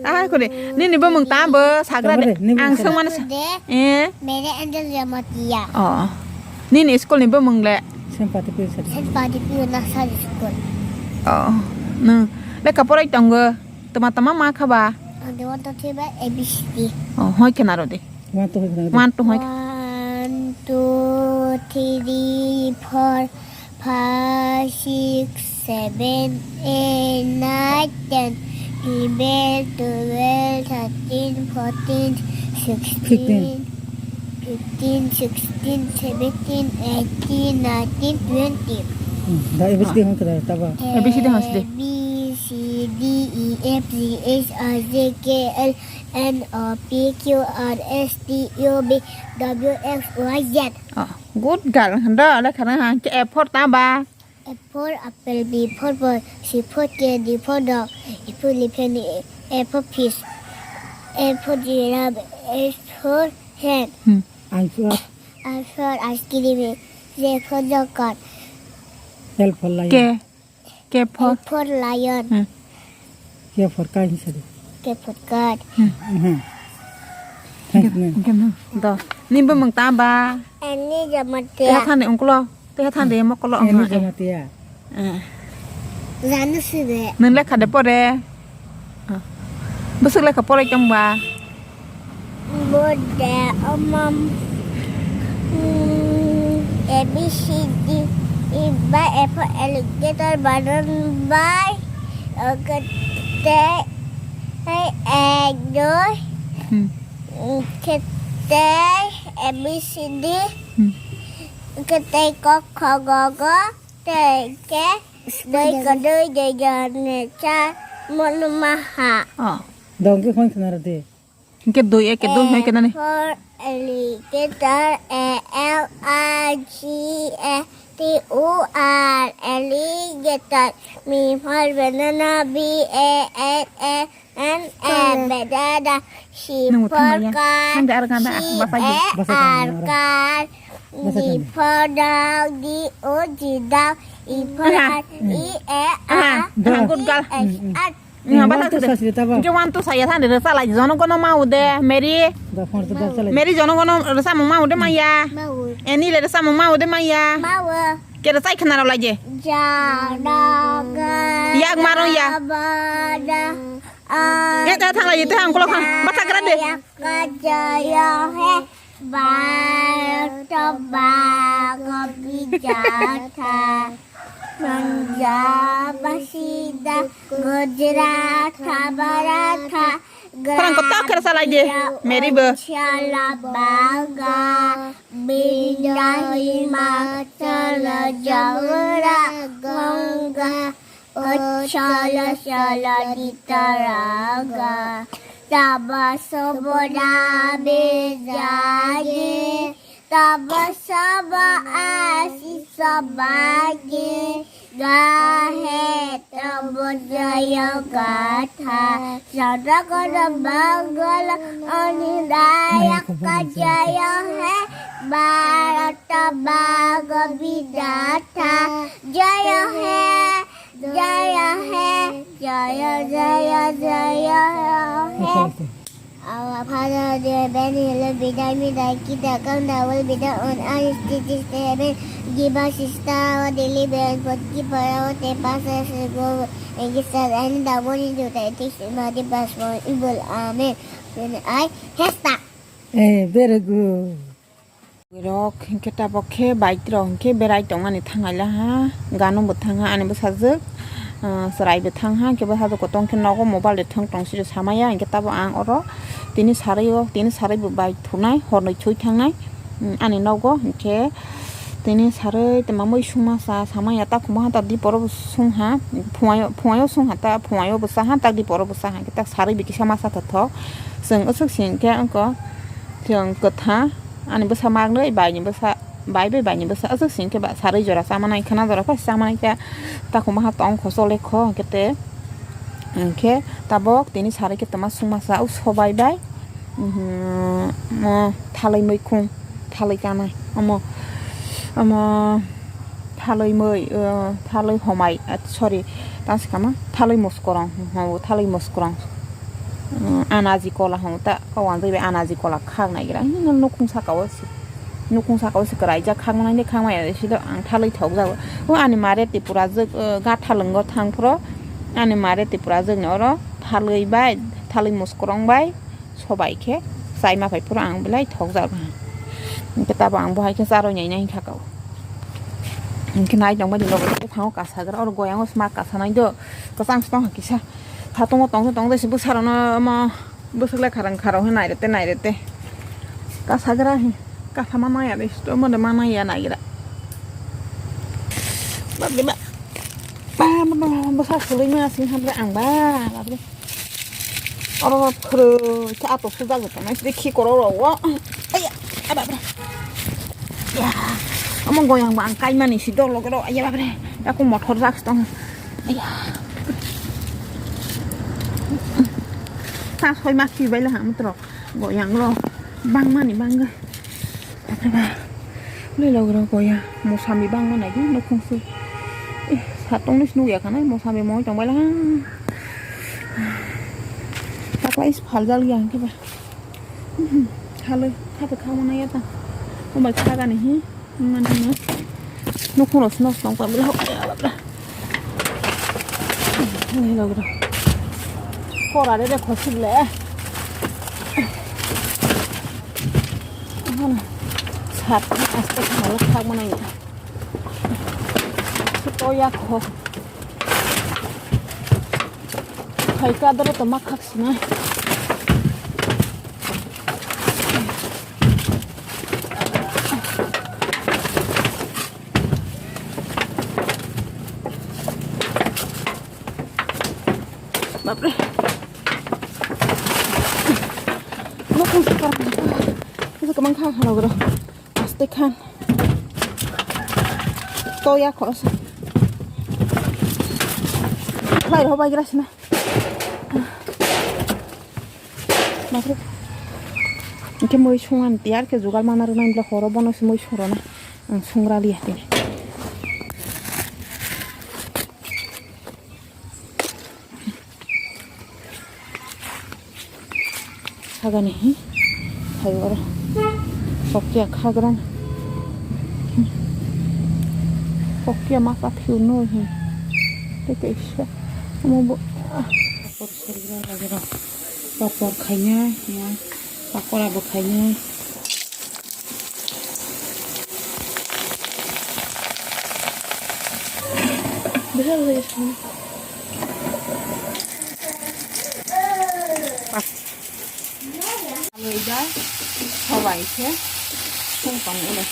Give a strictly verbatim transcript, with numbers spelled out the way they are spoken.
Ah, kore. Nini bumung tamo sagra de. Tamo de, nini bumung. Ang songmani sa-, de, eh? Mere Angel Jamatia. Oh. Nini school ni bumung le? Saint Patrick School. Saint Patrick Nursery School. Oh. Nung lekha porai tongo. Tama tama ma kha ba? Ang de one, two, three ba A B C D. Oh, hoi khe naro de. One, two, hoi khe naro de. One, two, hoi khe. One, two, three, four, five, six, seven, eight, nine, ten, eleven, twelve, thirteen, fourteen, sixteen, fifteen, sixteen, seventeen, eighteen, nineteen, twenty. Hmm, da A B C D hoi khe da, tabo. A B C D hoi khe da. A, B, C, D, E, F, G, H, I, J, K, L, M, N, O, P, Q, R, S, T, U, V, W, X, Y, Z. Oh, good girl. Handa, lekha na ha, ke A for ta ba? A for apple, B for ball, C for cat, D for dog, E for elephant, F for fish, G for giraffe, H for hen. Hmm. I for? I for ice cream, J for joker. L for lion. K. K for? L for lion. Hmm. K for kite hinsa di. K for kite. Hmm. Mhm. Thanks, ma'am. Hingke no. Do. Ni bumung tamo ba? Ani Jamatia. Tei thani ungkulo. Tei thani mokolo. Ani Jamatia. Eh. Janu side. Nung lekha de pore? Ah. Bwswk lekha porai tong ba? Bo de, um, um, A B C D, E by A for alligator, banana by, uh, kete, ek, doi, hmm, um, kete, A B C D, hmm, kete, ko, kho, go, go, te, ke, doi, ko, doi, doi, doi, ne, cha, mo, no, ma, ha. Oh. Dong ke khon khna rw de. Hingke dui, eke dui, hoi ke nani? A for alligator, A L I G A T O R, alligator. B for banana, B A N A N A, banana. C for car, C A R, car. D for dog, D O G, dog. E for, E A, good girl. Nga, one, two, three. Hingke one, two saya thani rwcha lai, jono gono ma ude, Mary. Mary jono gono rwcha mung ma ude maya. Annie le rwcha mung ma ude maya. Ke rwchai khna rw lai je. Yak maro ya. Ye ta thang lai je, te ang kolok thang. Bata kra de. Bharat bago bidhatha, Punjab sida Gujarat Bharatha, khorang kotor khe rwcha lai di, Mary bo. Chala baga, Brinda Himachal Jamuna Ganga, Uchala chala ditaraga, taba sobora bejagi, taba saba asi sabagi, gahe tabo jaya gatha, sadakara bangala anidayaka jaya he, Bharata baga bidhatha jaya he. Jaya he, jaya, jaya, jaya he. Our Father who art in heaven, hallowed be thy name, thy kingdom come, thy will be done on earth as it is in heaven. Give us this day our daily bread, forgive us our trespasses, as we forgive those who trespass against us, and lead us not into temptation, but deliver us from evil. Amen. Then I, Hesta. Eh, very good. Rok hinkhe tabok khe bike rok hinkhe berai tongmani thangaila ha, gano bo thangha ani bwsajwk, ah, chwrai bo thangha, hinkhe bwsajwk kotor hinkhe nogo mobile de thwng tong siri samaya, hinkhe tabok ang oro tini sarwi o, tini sarwi bo bike thunai, hornwi thwi thangnai, um, ani nogo hinkhe tini sarwi twma mui sungmasa samaya, takhuma ha ta diporo bo sungha, phuaio, phuaio sungha ta, phuaio bo saha ta, diporo bo saha, hinkhe ta sarwi bo kisa masa tongthok, chwng aswk se hinkhe wngkha. Chwng kwtha ani bwsa magnwi baini bwsa, bai bai baini bwsa aswk se hinkhe ba sarwi jora chamanai khwna jora khe chamanai khe takhuma ha tong kho chole kho hinkhe te hinkhe tabok tini sarwi khe twma sungmasa o sobai bai, mhm, mo thalwi muikhung thalwi kanai omo omo. Thalwi mui, uh, thalwi homai, uh, sorry, tang sikama, thalwi muskorong, hmm, thalwi muskorong. Hmm, anaji kola hwn ta, kau ang jaibai anaji kola khak naigira. Hmm, nukung saka o si, nukung saka o si kwraijak khakma nai de khakma ya si do ang thalwi thok jago. O ani mare Tripura jwk, uh, gathalwngo thang phro, ani mare Tripura jwk ni oro thalwi bai, thalwi muskorong bai, sobai khe chai ma phai phuru ang belai thok jak. Hwnkhe tabo ang bo hai khe charwi nai nai kha kau. Hwnkhe nai tong bai di logo tei thango kasagra, oro goyango sma kasanai do, kwchang se tong kisa. Satungo tong tong se bwsarok no omo bwswk le kharang kharok hwn nai rete nai rete. Kasagra hwn kasama maya de sto mo de ma maya naigra. Bap de ba. Ba, ba, ba, ba, bwsa swlwi ma sing hamle ang ba, bap de. Oro phwrwi khe ato sujak jotto nai sidi khi koro ro o. Aiya, a bap re. Ya, omo goyang bo ang kaimani si dol loge ro. Aiya bap re. Yaku mothor jak tong. Aiya. Ta soi ma khi bai le ha mutro. Goyang ro. Bang mani bang ga. Bap re ba. Lei log rok ya, mosambi bangma nai di nukhung se. Eh, satong ni se nukya khanai, mosambi moi tong baila. Taklai se phaljak ya hwnkhe ba. Haloi, khato kha mano ya ta. Omo kha gani hi, man hino. Nukhung rok se nosto wng pa bwlai hok ya. Nai log rok. Kora de de khosik le. Hana. Sat aste khalo khak manai. Toya kho. Khai ka doro to ma khak sina. Bapre. Nukhung se kar. Nukhung se kamang kha kha logro. Aste khan. Toya khorosa. Lai ro bai grasna. Bapre. Ke moi sungan tiar ke jugal mana rwna imple horo bono se moi surona. Ang sungra liya tini. Sagani hi. Hai oro. Sokya khagran. Sokya masa phiu no hi. Tete isha. Mo bo. Papor sergra lagero. Papor khaina ya. Pakora bo khaina. Alwi da sobai khe sung tong ulo.